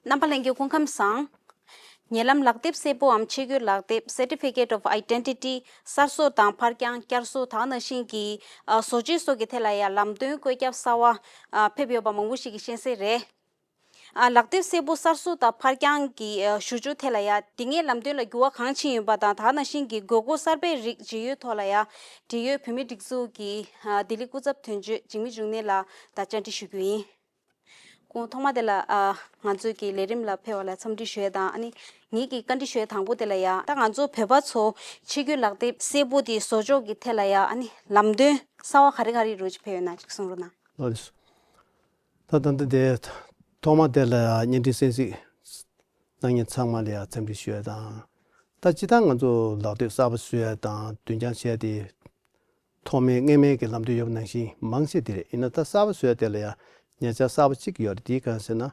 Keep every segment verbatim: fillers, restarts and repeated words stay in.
རྣམ་པ་ལྷན་རྒྱས་སྐུ་ཁམས་བཟང་། ཉེ་ལམ་ལག་དེབ་སེར་པོའམ་ཆེད་བསྐྱོད་ལག་དེབ་Certificate of Identity གསར་བཟོ་དང་ཕར་འགྱངས་བསྐྱར་བཟོ་དེ་ནང་བཞིན་གྱི་ཨ་བཟོ་བཅོས་སོགས་ཀྱི་ཐད་ལ་ཡང་ལམ་སྟོན་བཀོད་ཁྱབ་གསར་བ་ཨ་ཕེབས་ཡོད་པ་མང་པོ་ཞིག་གིས་ཤེས་གསལ་རེད། ཨ་ལག་དེབ་སེར་པོ་གསར་བཟོ་དང་ཕར་འགྱངས་ཀྱི་ཨ་ཞུ་སྦྱོར་ཐད་ལ་ཡང་དེ་སྔའི་ལམ་སྟོན་ལ་འགྱུར་བ་གང་ཕྱིན་ཡོད་པ་དང་དེ་ནང་བཞིན་གྱི་དགོས་མཁོ་གསར་པའི་རིགས་ཇི་ཡོད་ཐོག་ལ་ཡང་འབྲེལ་ཡོད་བོད་མིའི་སྒྲིག་འཛུགས་ཀྱི་ཨ་ལྡི་ལི་སྐུ་ཚབ་དོན་གཅོད་འཇིགས་མེད་འབྱུང་གནས་ལགས་དང་བཅར་འདྲི་ཞུ་རྒྱུ་ཡིན། སྐུ་ངོ་ཐོག་མ་དེ་ལ་ཨ་ང་ཚོའི་གི་ལས་རིམ་ལ་ཕེབས་པ་ལ་འཚམས་འདྲི་ཞུ་ཡ་དང་ཨ་ནི་ངེད་ཀྱི་བཀའ་འདྲི་ཞུ་ཡ་དང་པོ་དེ་ལ་ཡ་ད་ང་ཚོ་བོད་པ་ཚོ་ཆེད་བསྐྱོད་ལག་དེབ་སེར་པོ་དེ་བཟོ་ཕྱོགས་ཀྱི་ཐད་ལ་ཡ་ཨ་ནི་ལམ་སྟོན་གསར་བ་ག་རེ་ག་རེ་རོལ་ཅིག་ཕེབས་ཡོད་ན་ཅིག་གསུང་རོགས་གནང་། ལགས་སོ། ད་ད་ལྟ་དེ་ཐོག་མ་དེ་ལ་བརྙན་འཕྲིན་གསན་གཟིགས་གནང་མཁན་ཚང་མ་ལ་ཡ་འཚམས་འདྲི་ཞུ་ཡ་དང་། ད་སྤྱིར་བཏང་ང་ཚོ་ལག་དེབ་གསར་པ་བཟོ་ཡ་དང་དོན་རྐྱང་བྱས་ཏེ། ཐོག་མའི་སྔས་མའི་གི་ལམ་སྟོན་ཡོད་པ་ནང་བཞིན་མང་ཆེ་དེ་རེད། ཡིན་ན་ད་གསར་པ་བཟོ་ཡ་དེ་ལ་ཡང་ཉེ་ཆར་གསར་པ་གཅིག་ཡོད་རེད། དེའི་གང་ཟེར་ན།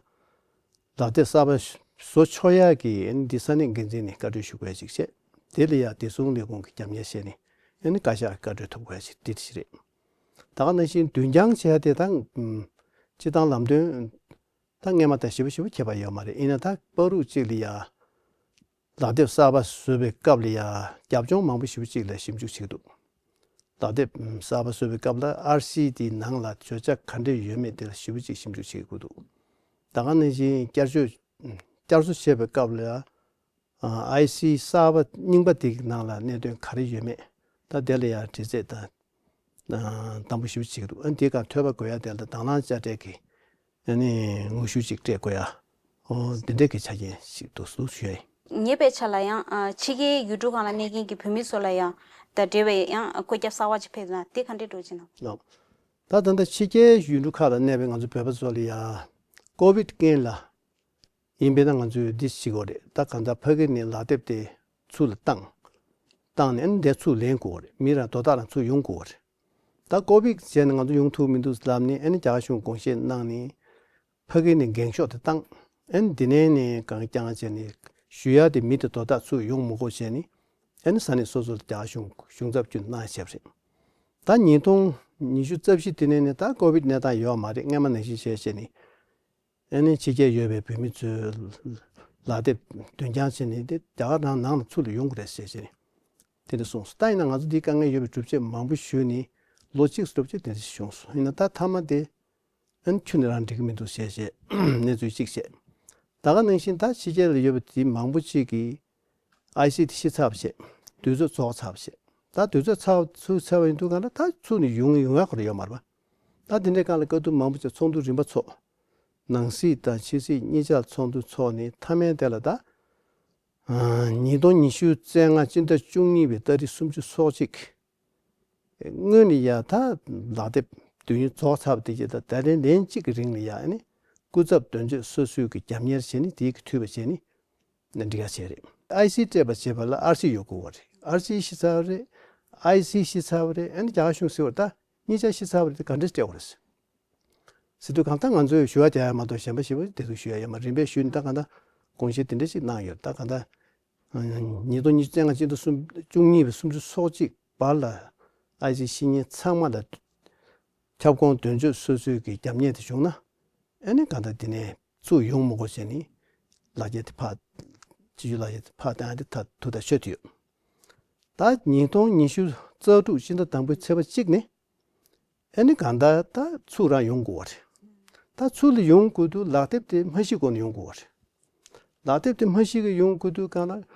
ལག་དེབ་གསར་པ་བཟོ་ཆོག་ཡ་གི་ཨ་ནི་འདི་ས་གནས་འགན་འཛིན་ནས་བཀའ་འཁྲོལ་ཞུ་དགོས་ཡ་གཅིག་བྱས། དེ་ལ་ཡང་བདེ་སྲུང་ལས་ཁུངས་ཀྱི་རྒྱབ་གཉེར་བྱས་ནས་ཨ་ནི་བཀའ་ཤག་བཀའ་འཁྲོལ་ཐོབ་དགོས་ཡ་གཅིག་དེ་དེ་ཞིག་རེད། ད་ག་ནང་བཞིན་དོན་རྐྱང་བྱས་ཏེ་ད་ཨམ་སྤྱིར་བཏང་ལམ་སྟོན་ད་སྔས་མ་དང་ཞེ་པོ་ཞེ་པོ་ཁྱད་པར་ཡོད་མ་རེད། ཡིན་ན་ད་བར་དུ་གཅིག་ལ་ཡ། ལག་དེབ་གསར་པ་བཟོ་བའི་སྐབས་ལ་ཡང་རྒྱབ་ལྗོངས་མང་པོ་ཞེ་པོ་ཅིག་ལ་ཞིབ་འཇུག་བྱེད་ཀྱི་འདུག་ལག་དེབ་གསར་པ་བཟོ་བའི་སྐབས་ལ་ཨར་སི་དེའི་ནང་ལ་བརྗོད་བྱ་ག་འདྲས་ཡོད་མེད་དེ་ལ་ཞེ་པོ་ཅིག་ཞིབ་འཇུག་བྱེད་དགོས་འདུག་ད་ག་ནང་བཞིན་བསྐྱར་བཅོས་བསྐྱར་བཟོ་བྱེད་པའི་སྐབས་ལ་ཨར་སི་གསར་པ་རྙིང་པ་དེའི་ནང་ལ་གནད་དོན་ག་རེ་ཡོད་མེད་ད་དེ་ལ་ཡང་དྲི་རྩད་དང་དང་པོ་ཞེ་པོ་བྱེད་ཀྱི་འདུག་ཨ་ནི་དེའི་སྐབས་ཐོས་པ་དགོས་ཡ་དེ་ལ་དང་བླངས་དཔྱ་ཁྲལ་གྱི་ཨ་ནི་དངོས་ཤུགས་ཅིག་སྤྲད་དགོས་ཡ། ཨོ་འདི་འདྲས་ཀྱི་ཆ་རྐྱེན་ཞིག་འདུག་འདུག་ཞུ་ཡ་ཡིན། ངའི་དཔེ་ཆ་ལ་ཡང་ཨ་ཕྱི་རྒྱལ་ཡུལ་གྲུ་ཁག་ལ་གནས་མཁན་གྱི་བོད་མི་ཚོ་ལ་ཡང་ད་འབྲེལ་བའི་ཡང་བཀོད་ཁྱབ་གསར་བ་ཅིག་ཕེབས་ན་དེ་ག་འདྲས་འགྲོ་ཅི་ན། ལགས། ད་ད་ལྟ་ཕྱི་རྒྱལ་ཡུལ་གྲུ་ཁག་ལ་གནས་པའི་ང་ཚོ་བོད་པ་ཚོ་ལ་ཡང་ཀོ་བིད་རྐྱེན་ལ་ཡིན་པས་ན་ང་ཚོས་འདི་ཞིག་གོ་རེད། ད་གང་ལྟར་ཕ་གི་ནས་ལག་དེབ་དེ་ཚུར་ལ་བཏང་། བཏང་ནས་ཨ་ནི་འདི་ཚུར་ལེན་དགོས་རེད། མི་རང་དོ་བདག་རང་ཚུར་ཡོང་དགོས་རེད། ད་ཀོ་བིད་བྱས་ནས་ང་ཚོ་ཡོང་ཐུབ་མི་འདུག་ལབ་ནས་ཨ་ནི་རྒྱ་གར་གཞུང་དགོངས་བཞེས་གནང་ནས། ཕ་གི་ནས་འགེངས་ཤོག་དེ་བཏང་། ཨ་ནི་འདི་ནས་ནས་གང་རྐྱང་བྱས་ནས་ཞུ་ཡ་དེ་མི་དེ་དོ་བདག་ཚུར་ཡོང་མི་དགོས་བྱས་ནས་ཨ་ནི་ས་གནས་སོ་སོ་ལ་རྒྱ་གཞུང་གཞུང་ཚབ་བརྒྱུད་གནང་བྱས་པ་རེད། ད་ཉིས་སྟོང་ཉི་ཤུ་རྩ་བཞི་དེ་ནས་ནས་ད་ཀོ་བིད་གནས་སྟངས་ཡོད་མ་རེད། སྔས་མ་ནང་བཞིན་བྱས་བྱས་ནས་ཨ་ནི་ཕྱི་རྒྱལ་ཡོད་པའི་བོད་མི་ཚོའི་ལག་དེབ་དོན་རྐྱང་བྱས་ནས་དེ་རྒྱ་གར་ནང་ནང་ལ་ཚུར་ལ་ཡོང་དགོས་རེད་ཟེར་བྱས་ནས་དེ་འདྲ་གསུངས་སོང་། ད་ཡིན་ན་ང་ཚོ་འདིའི་དཀའ་ངལ་ཡོད་པའི་སྒྲུབ་བྱེད་མང་པོ་ཞུས་ནས་ལོ་གཅིག་སྒྲུབ་བྱེད་དེ་འདྲ་བྱུང་སོང་། ཡིན་ན་ད་མཐའ་མ་དེ། ཨ་ནི་ཁྱོན་ནས་རང་འགྲིག་གི་མི་འདུག་ཞེས་བཤད། གནས་ཚུལ་གཅིག་བཤད། ད་ག་ནང་བཞིན་ད་ཕྱི་རྒྱལ་ལ་ཡོད་པ་དེ་མང་པོ་ཅིག་གིས་ཨའི་སི་དེ་ཤི་ཚར་བ་བཤད། དུས་ཚོད་རྫོགས་ཚར་བ་བཤད། ད་དུས་ཚོད་ཚར་ཚུར་ཚར་བ་ཡིན་དུས་གང་ལ་ད་ཚུར་ནས་ཡོང་ཡོང་ཡག་ཁོ་རང་ཡོད་མ་རེད་པ། ད་དེ་འདྲའི་སྒང་ལ་དཀའ་སྡུག་མང་པོ་བྱས་ཚོགས་འདུ་རིམ་པ་ཚོགས། ནང་སྲིད་དང་ཕྱི་སྲིད་གཉིས་ཆར་ཚོགས་འདུ་ཚོགས་ནས་མཐའ་མའི་དེ་ལ་ད། ཉིས་སྟོང་ཉི་ཤུ་རྩ་ལྔ་སྤྱི་ཟླ་བཅུ་གཉིས་པའི་ཏ་རིག་སུམ་ཅུ་སོ་གཅིག་སྔོན་ལ་ཡ་ད་ལག་དེབ་དུས་ཡུན་རྫོགས་ཚར་བ་དེ་རྗེས་ད་ད་རེས་ལན་གཅིག་གི་རིང་ལ་ཡ་ཨ་ནི་སྐུ་ཚབ་དོན་གཅོད་སོ་སོའི་གི་རྒྱབ་གཉེར་བྱས་ནས་དེའི་གི་འཐུས་པ་བྱས་ནས་འགྲིག་ཡ་བྱས་རེད། ཨའི་སི་སྤྲད་པ་བྱས་པ་ལ་ཨར་སི་ཡོད་དགོས་པ་རེད། ཨར་སི་ཤི་ཚར་བ་རེད། ཨའི་སི་ཤི་ཚར་བ་རེད། ཨ་ནི་རྒྱ་གར་གཞུང་ཟེར་བ་ད་གཉིས་ཆ་ཤི་ཚར་བ་རེད། དེ་ག་འདྲས་སྤྲད་དགོས་རེད། ཟེར་དུས་གང་ལྟར་ང་ཚོས་ཞུ་བ་རྒྱག་ཡ་མ་གཏོགས་གཞན་པ་ཞིག་དེ་ཚོ་ཞུ་ཡ་ཡོད་མ་རེད། རིམ་པས་ཞུས་ནས་ད་གང་ལྟར་དགོངས་བཞེས་དེ་འདྲ་ཞིག་གནང་ཡོད། ད་གང་ལྟར་ཉིས་སྟོང་ཉི་ཤུ་རྩ་ལྔ་སྤྱི་ཟླ་གསུམ་བཅུ་གཉིས་པའི་སུམ་ཅུ་སོ་གཅིག་བར་ལ་ཨའི་སི་ཤི་མཁན་ཚང་མ་ལ་ཁྱབ་ཁོངས་དོན་གཅོད་སོ་སོའི་གི་རྒྱབ་གཉེར་དེ་བྱུང་ན་ཨ་ནི་གང་ལྟར་དེ་ནས་ཚུར་ཡོང་མི་དགོས་བྱས་ནས་ལག་འཁྱེར་དེ་ཕར་སྤྱི་སྤྱོད་ལག་འཁྱེར་དེ་ཕར་བཏང་ཡ་དེ་ད་ཐུགས་ཐག་ཆོད་དུ་ཡོད། ད་ཉིས་སྟོང་ཉི་ཤུ་རྩ་དྲུག་སྤྱི་ཟླ་དང་པོའི་ཚེས་པ་གཅིག་ནས། ཨ་ནི་གང་ལྟར་ད་ཚུར་རང་ཡོང་དགོས་པ་རེད། ད་ཚུར་ལ་ཡོང་དགོས་དུས་ལག་དེབ་དེ་མ་ཤི་གོང་ནས་ཡོང་དགོས་པ་རེད། ལག་དེབ་དེ་མ་ཤི་གི་ཡོང་དགོས་དུས་གང་ལ།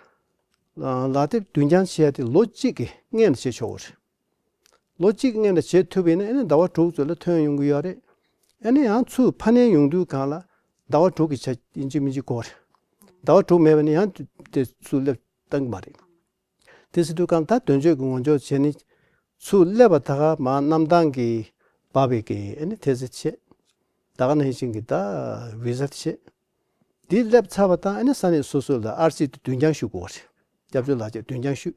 ལག་དེབ་དུས་འགྱངས་བྱས་ཏེ་ལོ་གཅིག་གི་སྔོན་ལ་བྱེད་ཆོག་པ་རེད། ལོ་གཅིག་སྔོན་ལ་བྱེད་ཐུབ་པ་ཡིན་ན་ཨ་ནི་ཟླ་བ་དྲུག་ཙམ་ལ་ཐོན་ཡོང་གི་ཡོད་རེད། ཨ་ནི་ཡང་ཚུར་ཕར་ནས་ཡོང་དུས་གང་ལ་ཟླ་བ་དྲུག་གི་ཆ་ཡིན་གཅིག་མིན་གཅིག་དགོས་རེད། ཟླ་བ་དྲུག་མེད་པ་ནི་ཡང་དེ་ཚུར་སླེབས་གཏང་གི་མ་རེད། དེ་ཟེར་དུས་གང་ད་དོན་གཅོད་ཀྱི་ངོ་སྦྱོར་བྱས་ནས་ཚུར་སླེབས་པ་ད་ག་མ་གནམ་ཐང་གི་འབབ་པའི་གི་ཨ་ནི་ཐེ་ཚེ་ཆེ། ད་ག་ནང་བཞིན་གྱི་ད་བི་ཟ་ཆེ། དེ་སླེབས་ཚར་བ་དང་ཨ་ནི་ས་གནས་སོ་སོ་ལ་ཨར་སི་དེ་དུས་འགྱངས་ཞུ་དགོས་པ་རེད། སྐྱབས་བཅོལ་ལག་འཁྱེར་དུས་འགྱངས་ཞུ།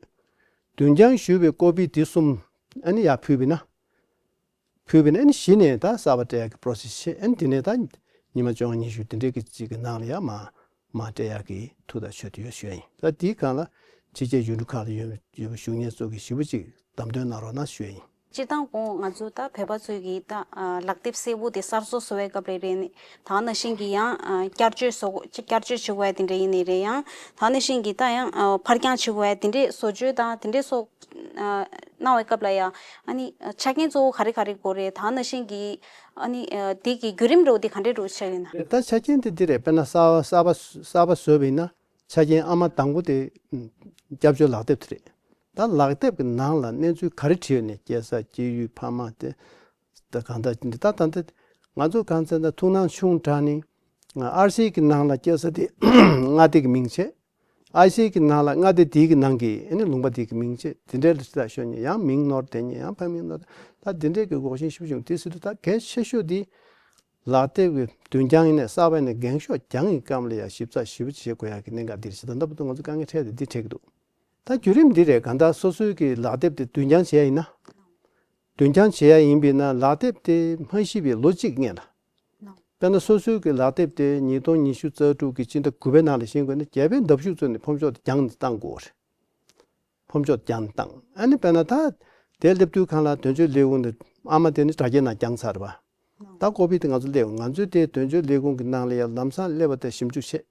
དུས་འགྱངས་ཞུས་པའི་ཀོ་པི་དེ་གསུམ་ཨ་ནི་ཡར་ཕུལ་བ་ཡིན་ན། ཕུལ་བ་ཡིན་ན་ཨ་ནི་གཞི་ནས་ད་གསར་པ་སྤྲད་ཡག་གི་པོ་རོ་སེ་སི་བྱེད། ཨ་ནི་དེ་ནས་ད་ཉི་མ་བཅོ་ལྔ་ཉི་ཤུ་དེ་འདྲའི་གི་ཅིག་གི་ནང་ལ་ཡ་མ་མ་སྤྲད་ཡག་གི་ཐུགས་ཐག་ཆོད་དུ་ཡོད་ཞུ་ཡ་ཡིན། ད་དེའི་སྒང་ལ་ཕྱི་རྒྱལ་ཡུལ་གྲུ་ཁག་ལ་ཡོད་ཡོད་པའི་གཞུང་གཉེར་ཚོ་གིས་ཞིབ་པོ་ཅིག་བདམས་ཐོན་གནང་རོགས་གནང་ཞུ་ཡ་ཡིན། སྤྱིར་བཏང་གོང་ང་ཚོ་ད་བོད་པ་ཚོས་ཀྱིས་ད་ཨ་ལག་དེབ་གསལ་པོ་དེ་གསར་བཟོ་བཟོ་བའི་སྐབས་ལ་རེད་ནི་ད་ག་ནང་བཞིན་གྱི་ཡང་ཨ་བསྐྱར་བཅོས་བཟོ་དགོས་བསྐྱར་བཅོས་བྱེད་དགོས་ཡ་དེ་འདྲ་ཡིན་ནི་རེད། ཡང་ད་ག་ནང་བཞིན་གྱི་ད་ཡང་ཨ་ཕར་འགྱངས་བྱེད་དགོས་ཡ་དེ་འདྲས་བཟོ་བཅོས་དང་དེ་འདྲས་སོགས་ཨ་གནང་བའི་སྐབས་ལ་ཡང་ཨ་ནི་ཆ་རྐྱེན་གཙོ་བོ་ག་རེ་ག་རེ་དགོས་རེད། ད་ག་ནང་བཞིན་གྱི་ཨ་ནི་ཨ་དེ་གི་བརྒྱུད་རིམ་འདྲ་བོ་དེ་ག་འདྲས་འདྲ་བོ་ཆགས་ཡོད་ན། ད་ཆ་རྐྱེན་དེ་འདི་རེད། དཔེར་ན་གསར་པ་གསར་པ་གསར་པ་བཟོས་པ་ཡིན་ན། ཆ་རྐྱེན་ཨ་མ་དང་པོ་དེ་ཨམ་སྐྱབས་བཅོལ་ལག་དེབ་དེ་རེད། ད་ལག་དེབ་ཀྱི་ནང་ལ་གནས་ཚུལ་ག་རེ་བྲིས་ཡོད་ནས་སྐྱེས་ས་སྐྱེས་ཡུལ་ཕ་མ་དེ་ད་གང་ལྟར་འདི་ད་ད་ལྟ་ང་ཚོ་གང་ཚེ་ད་ཐུགས་སྣང་ཆུང་དྲགས་ནས་ཨར་སི་གི་ནང་ལ་སྐྱེས་ས་དེ་མངའ་སྡེ་གི་མིང་བྱས། ཨར་སི་གི་ནང་ལ་མངའ་སྡེ་དེའི་གི་ནང་གི་ཨ་ནི་ལུང་པ་དེའི་གི་མིང་བྱས། དེ་འདྲའི་ལ་ཅི་ལ་ཤོད་ཉེ་ཡང་མིང་ནོར་དེ་ཉེ་ཡང་ཕ་མིང་ནོར། ད་དེ་འདྲའི་གི་འགོག་རྐྱེན་ཞིབ་བྱུང་དེ་སྲིད་དུ་ད་གལ་ཆེ་ཤོས་དེ་ལག་དེབ་ཀྱི་བསྡུ་རྐྱང་ཡིན་ནའི་གསར་པ་ཡིན་ནའི་འགེངས་ཤོག་རྒྱང་གི་སྐམ་ལ་ཡང་ཞིབ་ཚགས་ཞིབ་བྱེད་དགོས་ཡག་གི་གནད་འགག་འདིར་ཞེ་ད་ལྟ་བར་དུ་ང་ཚོ་དཀའ་ངལ་འཕྲད་དེ་འདི་འཕྲད་ཀྱི་འདུག་ད་བརྒྱུད་རིམ་འདི་རེད། གང་ལྟར་སོ་སོའི་གི་ལག་དེབ་དེ་བསྡུ་རྐྱང་བྱས་ཡིན་ན། བསྡུ་རྐྱང་བྱེད་ཡ་ཡིན་པས་ན་ལག་དེབ་དེ་མ་ཤེས་པའི་ལོ་གཅིག་སྔོན་ལ། དཔེར་ན་སོ་སོའི་གི་ལག་དེབ་དེ་ཉིས་སྟོང་ཉི་ཤུ་རྩ་དྲུག་གི་སྤྱི་ཟླ་དགུ་པའི་ནང་ལ་ཤེས་དགོས་ན་རྒྱལ་པོའི་འདབ་གཞུག་བཙུགས་ནས་ཕོམ་ཤོག་དེ་རྒྱང་བཏང་དགོས་རེད། ཕོམ་ཤོག་རྒྱང་བཏང་། ཨ་ནི་དཔེར་ན་ད་དེ་སླེབས་དུས་གང་ལ་དོན་གཅོད་ལས་ཁུངས་དེ་ཨ་མ་དེ་ནི་དྲ་རྒྱའི་ནང་རྒྱང་ཚར་བ། ད་ཀོ་པི་དེ་ང་ཚོ་སླེབས། ང་ཚོས་དེ་དོན་གཅོད་ལས་ཁུངས་ཀྱི་ནང་ལ་ཡང་ལམ་སང་སླེབས་པ་དང་ཞིབ་འཇུག་བྱས།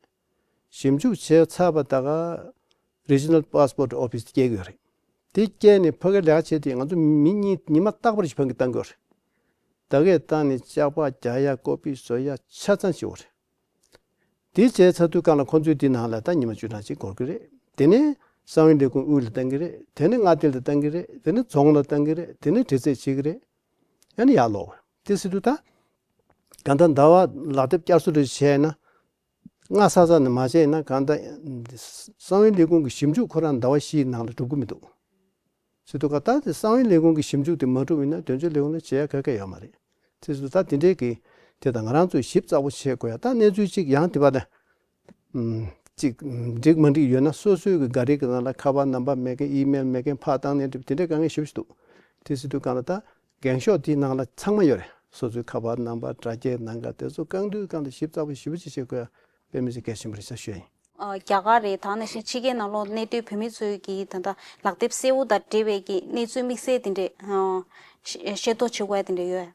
ཞིབ་འཇུག་བྱས་ཚར་བ་ད་ག་Regional Passport Office་དེ་སྐྱེལ་དགོས་རེད། དེ་སྐྱེལ་ནས་ཕ་གི་ལས་ཀ་བྱས་དུས་ང་ཚོ་མི་གཉིས་ཉི་མ་རྟག་པར་ཞིག་ཕ་གི་བཏང་དགོས་རེད། ད་གས་བཏང་ནས་ལྕགས་པར་རྒྱག་ཡ་ཀོ་པི་བཟོ་ཡ་ཆ་ཚང་བྱེད་དགོས་རེད། དེ་བྱས་ཚར་དུས་གང་ལ་ཁོ་ཚོས་དེ་ནང་ལ་ད་ཉི་མ་བཅུ་གྲངས་ཅིག་འགོར་གི་རེད། དེ་ནས་གསང་བའི་ལས་ཁུངས་དབུས་ལ་བཏང་གི་རེད། དེ་ནས་མངའ་སྡེ་ལ་བཏང་གི་རེད། དེ་ནས་རྫོང་ལ་བཏང་གི་རེད། དེ་ནས་འདྲི་རྩད་བྱེད་ཀྱི་རེད། ཨ་ནི་ཡར་ལོག་དེ་སྲིད་དུ་ད་གང་ལྟར་ཟླ་བ་ལག་དེབ་བསྐྱར་བཟོ་རེ་བྱས་ན། སྔ་ས་ས་ནས་མ་བྱས་ན་གང་ལྟར་གསང་བའི་ལས་ཁུངས་ཀྱི་ཞིབ་འཇུག་ཁོ་རང་ཟླ་བ་བཞིའི་ནང་ལ་འགྲུབ་ཀྱི་མི་འདུག་སྲིད་དུ་ག་ད་དེ་གསང་བའི་ལས་ཁུངས་ཀྱི་ཞིབ་འཇུག་དེ་མ་གྲུབ་ཡིན་ན་དོན་གཅོད་ལས་ཁུངས་ལ་བྱེད་ཡ་ག་གེ་ཡོད་མ་རེད། དེ་ཚོ་ད་དེ་འདྲའི་གི་དེ་དང་ང་རང་ཚོས་ཞིབ་ཚགས་པོ་བྱེད་དགོས་ཡ། ད་གནས་ཚུལ་གཅིག་ཡང་དེ་བ་ད་ཨམ་གཅིག་འགྲིག་མ་འགྲིག་ཡོད་ན་སོ་སོའི་གི་ག་རེ་གི་ནང་ལ་ཁ་པར་ནམ་བར་མེད་མཁན། ཨི་མེལ་མེད་མཁན། ཕར་བཏང་ནས་འགྲིག་དེ་འདྲའི་དཀའ་ངལ་ཞེ་པོ་ཞིག་འདུག་དེ་སྲིད་དུ་གང་ལ་ད་འགེངས་ཤོག་དེའི་ནང་ལ་ཚང་མ་ཡོད་རེད། སོ་སོའི་ཁ་པར་ནམ་བར་དྲ་རྒྱའི་ནང་ག་དེ་ཚོ་གང་དུས་གང་དུ་ཞིབ་ཚགས་པོ་ཞེ་པོ་ཅིག་བྱེད་དགོས་ཡ་དཔེ་མི་སྲིད་གལ་ཆེན་པོ་རེད་ཤག་ཞུ་ཡ་ཡིན། ཨ་རྒྱ་གར་རེད། ད་ནང་བཞིན་ཕྱི་རྒྱལ་ནང་ལོགས་གནས་སྡོད་བོད་མི་ཚོའི་གི་ད་ལྟ་ལག་དེབ་གསལ་བོ་དང་འབྲེལ་བའི་གི་གནས་ཚུལ་དམིགས་བསལ་དེ་འདྲས་ཨ་ཤེས་ཤེས་རྟོགས་བྱེད་དགོས་ཡ་དེ་འདྲས་ཡོད།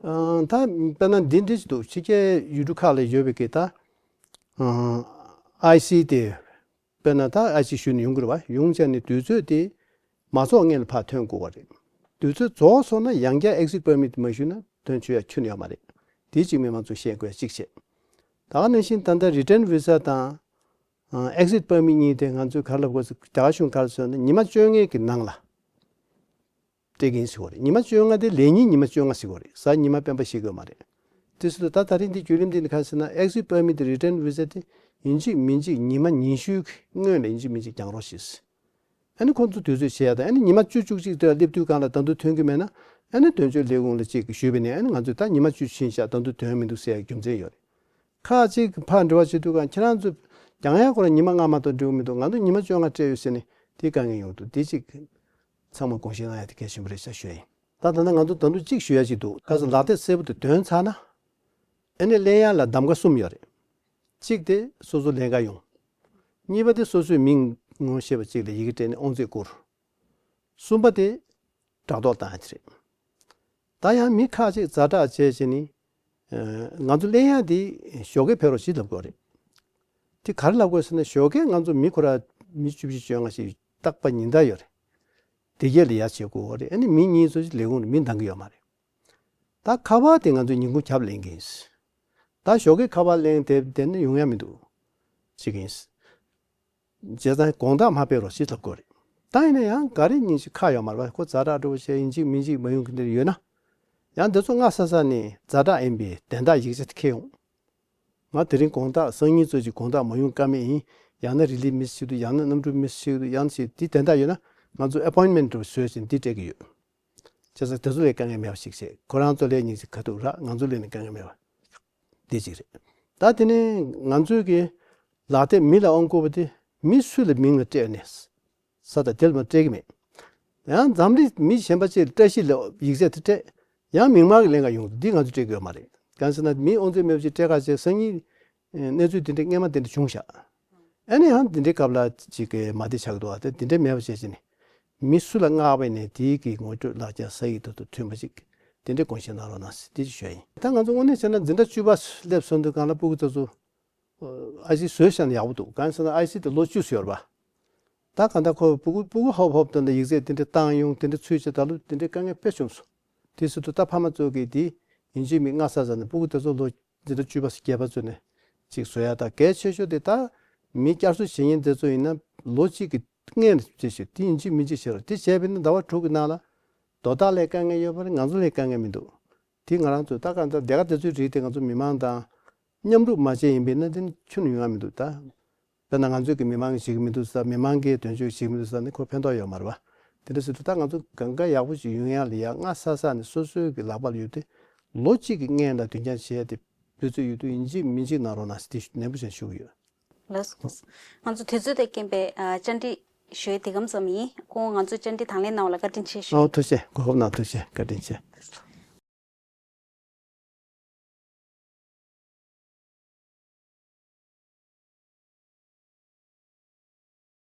ཨ་ད་དཔེར་ན་འདི་འདྲས་ཅིག་འདུག་ཕྱི་རྒྱལ་ཡུལ་གྲུ་ཁག་ལ་ཡོད་པའི་གི་ད་ཨ་ཨའི་སི་དེ་དཔེར་ན་ད་ཨའི་སི་ཞུས་ནས་ཡོང་གི་རེད་བ། ཡོང་བྱས་ནས་དུས་ཚོད་དེ་མ་རྫོགས་སྔོན་ལ་ཕར་ཐོན་དགོས་པ་རེད། དུས་ཚོད་རྫོགས་སོང་ན་ཡང་བསྐྱར་Exit Permit་མ་ཞུས་ན་ཐོན་ཆོག་ཡ་ཁྱོན་ཡོད་མ་རེད། དེ་གཅིག་མི་མང་ཚོས་ཤེས་དགོས་ཡ་གཅིག་བྱས། ད་ག་ནང་བཞིན་ད་ལྟ་Return Visa་དང་ཨ་Exit Permit་གཉིས་དེ་ང་ཚོས་ག་རེ་ལབ་དགོས་ཟེར་རྒྱ་གར་གཞུང་ག་རེ་ཟེར་ན་ཉི་མ་བཅོ་ལྔའི་གི་ནང་ལ་སྤྲད་ཀྱི་ཡིན་ཟེར་གོ་རེད། ཉི་མ་བཅོ་ལྔ་དེ་ལས་ཉིན་ཉི་མ་བཅོ་ལྔ་ཟེར་གོ་རེད། གཟའ་ཉི་མ་སྤེན་པ་ཞིག་དགོས་མ་རེད། དེ་སྲིད་དུ་ད་ད་རིང་འདི་བརྒྱུད་རིམ་འདི་ནི་ག་རེ་ཟེར་ན་Exit Permit་དེ་Return Visa་དེ་ཡིན་གཅིག་མིན་གཅིག་ཉི་མ་ཉི་ཤུའི་སྔོན་ལ་ཡིན་གཅིག་མིན་གཅིག་རྒྱག་རོགས་ཞེས། ཨ་ནི་ཁོང་ཚོ་དུས་ཚོད་བྱེད་ཡ་དང་། ཨ་ནི་ཉི་མ་བཅུ་བཅུ་གཅིག་དེ་སླེབས་དུས་གང་ལ་ད་དུང་ཐོན་གྱི་མེད་ན། ཨ་ནི་དོན་གཅོད་ལས་ཁུངས་ལ་གཅིག་ཞུས་པ་ནས་ཨ་ནི་ང་ཚོས་ད་ཉི་མ་བཅུ་ཕྱིན་ཤག་ད་དུང་ཐོན་མི་འདུག་ཟེར་ཡ་རྒྱུ་མཚན་ཡོད་རེད། ཁག་ཅིག་ཕར་འབྲེལ་བ་བྱེད་དུས་གང་ཁྱེད་རང་ཚོ་རྒྱག་ཡ་ཁོ་རང་ཉི་མ་ལྔ་མ་གཏོགས་འགྲོ་གི་མི་འདུག་ང་ཚོ་ཉི་མ་བཅོ་ལྔ་སྤྲད་ཡོད་ཟེར་ནས་དེ་དཀའ་ངལ་ཡོང་འདུག་དེ་གཅིག་ཚང་མ་དགོངས་བཞེས་གནང་ཡ་དེ་གལ་ཆེན་པོ་རེད་ཤག་ཞུ་ཡ་ཡིན། ད་ད་ལྟ་ང་ཚོ་ད་དུང་གཅིག་ཞུ་ཡ་གཅིག་འདུག་ཁ་སང་ལག་དེབ་གསལ་པོ་དེ་ཐོན་ཚར་ན། ཨ་ནི་ལེན་ཡ་ལ་གདམ་ག་གསུམ་ཡོད་རེད། གཅིག་དེ་སོ་སོ་ལེན་ག་ཡོང་། གཉིས་པ་དེ་སོ་སོའི་མིང་ངོ་ཤེས་པ་གཅིག་ལ་ཡི་གེ་སྤྲད་ནས་དབང་ཚད་བསྐུར། གསུམ་པ་དེ་སྦྲག་ཐོག་བཏང་ཡ་དེ་རེད། ད་ཡང་མི་ཁག་ཅིག་ཛ་དྲག་བྱས་བྱས་ནི། ཨ་ང་ཚོ་ལེན་ཡ་དེ་ཞོགས་ཀས་ཕེབས་རོགས་ཞེས་ལབ་དགོས་རེད། དེ་ག་རེ་ལབ་དགོས་ཟེར་ན་ཞོགས་ཀས་ང་ཚོ་མི་ཁོ་ར་མི་བཅུ་བཞི་བཅོ་ལྔ་ཞིག་རྟག་པ་ཉིན་ལྟར་ཡོད་རེད། དེ་གས་ལ་ཡ་བྱེད་དགོས་རེད། ཨ་ནི་མི་གཉིས་ཚོ་ཞིག་ལས་ཁུངས་ལ་མི་འདང་གི་ཡོད་མ་རེད། ད་ཁ་པར་དེ་ང་ཚོས་ཉིན་གུང་རྒྱབ་ལེན་གྱི་ཡིན། ད་ཞོགས་ཀས་ཁ་པར་ལེན་དེ་དེ་ནི་ཡོང་ཡ་མི་འདུག་ཅིག་ཡིན། བྱས་ཙང་དགོང་དག་མ་ཕེབས་རོགས་ཞེས་ལབ་དགོས་རེད། ད་ཡིན་ན་ཡང་ག་རེ་ཉིན་ཞིག་ཁག་ཡོད་མ་རེད་པ། ཁོ་ཛ་དྲག་འགྲོ་བྱས་ཡིན་གཅིག་མིན་གཅིག་མ་ཡོང་གི་འདིར་ཡོད་ན། ཡང་འདི་ཚོ་སྔ་ས་ས་ནས་ཛ་དྲག་ཡིན་པའི་དན་རྟགས་ཡིག་ཆ་དེ་འཁྱེར་ཡོང་། ང་དེ་རིང་དགོང་དག་སང་ཉིན་ཚོ་ཅིག་དགོང་དག་མ་ཡོང་ཀ་མེད་ཡིན། ཡང་ན་རི་ལི་མི་སི་ཞིག་འདུག་ཡང་ན་གནམ་གྲུ་མི་སི་ཞིག་འདུག་ཡང་ཞིག་འདི་དན་རྟགས་ཡོད་ན་ང་ཚོ་ཨེ་པོའིན་མེན་ཊི་འདྲ་བོ་བཟོས་ཅིང་འདི་སྤྲད་ཀྱི་ཡོད། བྱས་ཙང་དེ་ཚོ་ལས་དཀའ་ངལ་མེད་པ་ཞིག་བྱས། ཁོ་རང་ཚོ་ལས་ཉིན་ཞིག་ཁ་ཐུག་རག་ང་ཚོ་ལས་ནི་དཀའ་ངལ་མེད་པ། འདི་གཅིག་རེད། ད་དེ་ནས་ང་ཚོའི་གི་ལག་དེབ་མི་ལ་དབང་བསྐུར་བ་དེ་མི་སུ་ལ་མིང་ལ་སྤྲད་ནས་ས་དང་དེ་ལ་མ་སྤྲད་གི་མེད། ཡང་འཛམ་གླིང་མི་གཞན་པ་ཅིག་ལ་བཀྲ་ཤིས་ལ་ཡིག་ཚད་དེ་སྤྲད། ཡང་མིང་མང་གི་ལེན་ག་ཡོང་འདི་ང་ཚོ་སྤྲད་གི་ཡོད་མ་རེད། གང་ཟེར་ན་མི་དབང་ཚད་མེད་པ་ཅིག་སྤྲད་ག་བྱས་སང་ཉིན་གནས་ཚུལ་དེ་འདྲའི་སྔས་མ་དེ་འདྲ་བྱུང་ཤག་ཨ་ནི་ཡང་དེ་འདྲའི་སྐབས་ལ་ཅིག་གི་མ་བདེ་ཆགས་འདུག་ཨ་དེ་དེ་འདྲའི་མེད་པ་བྱས་བྱས་ནས་ མི་སུ་ལ་མངགས་པ་ཡིན་ནའི་དེའི་གི་ངོ་སྤྲོད་ལག་ཆ་ས་ཡིག་དེ་དང་མཐུན་པ་ཅིག་དེ་འདྲའི་དགོངས་བཞེས་གནང་རོགས་གནང་ཟེར་དེ་ཅིག་ཞུ་ཡ་ཡིན། ད་ང་ཚོ་དངོས་གནས་བྱས་ན་འཛིན་གྲྭ་བཅུ་པ་སླེབས་སོང་དུས་སྒང་ལ་སྤུ་གུ་དེ་ཚོ་ཨའི་སི་བཟོས་བཞག་ན་ཡག་པོ་འདུག་གང་ཟེར་ན་ཨའི་སི་དེ་ལོ་བཅུ་ཙམ་ཡོད་རེད་པ། ད་གང་ལྟར་ཁོ་སྤུ་གུ་སྤུ་གུ་ཧོབ་ཧོབ་དང་ཡིག་ཚད་དེ་འདྲ་བཏང་ཡོང་དེ་འདྲ་ཚུད་བྱས་ད་ལོ་དེ་འདྲའི་དཀའ་ངལ་དཔེ་བྱུང་སོང་། དེ་ཟེར་དུས་ད་ཕ་མ་ཚོ་གིས་དེ་ཡིན་གཅིག་མིན་གཅིག་སྔ་ས་ས་ནས་སྤུ་གུ་དེ་ཚོ་ལོ་འདི་འདྲ་བཅུ་པ་བརྒྱད་པ་ཚོ་ནས་ཅིག་བཟོ་ཡ་ད་གལ་ཆེ་ཤོས་དེ་ད་མི་བསྐྱར་གསོ་བྱེད་མཁན་དེ་ཚོ་ཡིན་ན་ལོ་གཅིག་གི་སྔོན་ནས་བྱེད་ཤོག་དེ་ཡིན་གཅིག་མིན་གཅིག་བྱེད་རོགས། དེ་བྱས་པས་ན་ཟླ་བ་དྲུག་གི་ནང་ལ་དོ་བདག་ལ་དཀའ་ངལ་ཡོད་པ་རེད། ང་ཚོ་ལ་དཀའ་ངལ་མི་འདུག་དེ་ང་རང་ཚོས་ད་གང་ལྟར་སྡེ་ཁག་དེ་ཚོའི་རིགས་དེ་ང་ཚོ་མི་མང་དང་མཉམ་རུབ་མ་བྱས་ཡིན་པས་ན་དེ་ནི་ཁྱོན་ནས་ཡོང་ཡ་མི་འདུག་ད་དཔེར་ན་ང་ཚོས་ཀྱི་མི་མང་གིས་བྱེད་ཀྱི་མི་འདུག་ཟེར། མི་མང་གིས་དོན་གཅོད་བྱེད་ཀྱི་མི་འདུག་ཟེར་ནི་ཁོ་ཕན་ཐོགས་ཡོད་མ་རེད་པ། དེ་འདྲ་ཟེར་དུས་ད་ང་ཚོ་གང་ག་ཡག་པོ་ཞིག་ཡོང་ཡ་ལ་ཡ་སྔ་ས་ས་ནས་སོ་སོའི་གི་ལག་པ་ལ་ཡོད་དེ་ལོ་གཅིག་གི་སྔོན་ལ་དུས་འགྱངས་བྱས་ཏེ་དུས་ཚོད་ཡོད་དུས་ཡིན་གཅིག་མིན་གཅིག་གནང་རོགས་གནང་ཟེར་དེ་ནན་པོ་བྱས་ཞུ་གི་ཡོད། ལགས་སོ། ང་ཚོ་དུས་ཚོད་དང་རྐྱེན་པས་ཨ་བཅར་འདྲི་ཞུ་ཡས་དེ་གམ་ཙམ་ཡིན། ཁོང་ང་ཚོ་བཅར་འདྲི་དང་ལེན་གནང་བ་ལ་བཀའ་དྲིན་ཆེ་ཞུ། ཨོ་ཐུགས་རྗེ་ཆེ། གོ་སྐབས་གནང་ཐུགས་རྗེ་ཆེ། བཀའ་དྲིན་ཆེ།